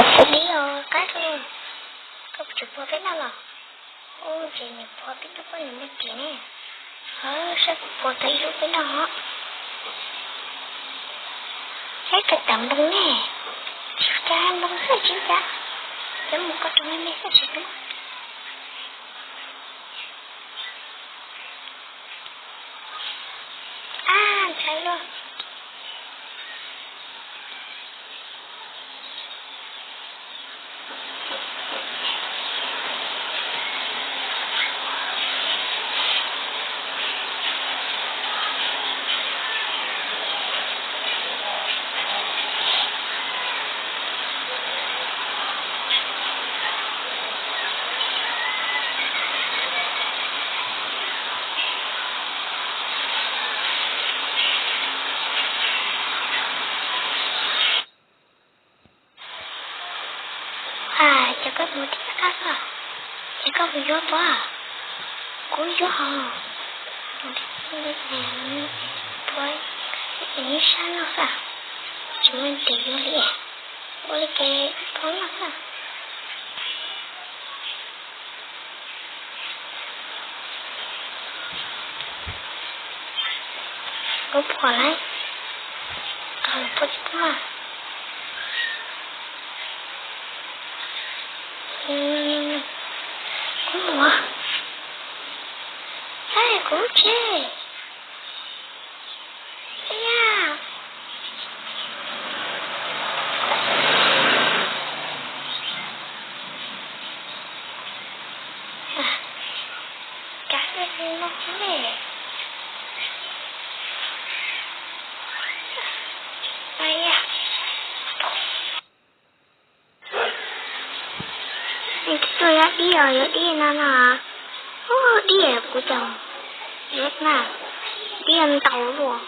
Li os, qab koj, koj tsis pub peb noj los? Ub, ces nws pub peb noj, koj nws muaj riam ne. Saib kuv pub tau ib lub peb noj os. Saib koj tawm npoo ne, tsis cas npoo xwb tsis cas, cov mus koj tso me me xwb tsis hnub. Ab, ntshai luaj. Ces koj mus thiab qab koj, ces koj mus yuav puas? Kuv yuav hos. Mus thiab, puas, ib sab noj xwb, tsis muaj tes yuav li. Ua li ces ib puas noj xwb. Kuv pom lawm, puas tsis pom? Kuv mus, saib kuv tsev. Yaj, kav liam no ne. Yaj, tuaj yuav dib os, yuav dib no no. Ub, dib kuv cog, yuav na, dib ntau luaj.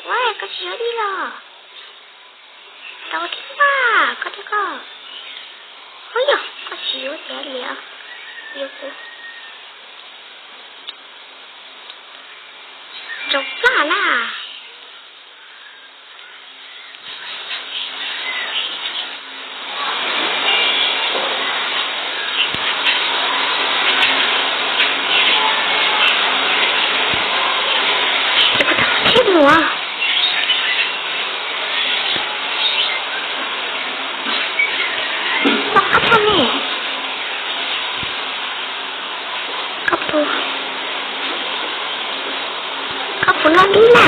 Ua, koj tsis yuav dib los? Tau thiab mas, koj thiab koj. Ub yog koj tsis yuav ces liam, yuav kuv. Ntsaum plaj na. Thiab mus. Koj qab pug ne, koj puas, koj puas noj dib na?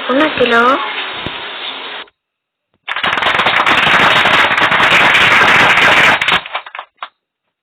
Kuv noj tsis los.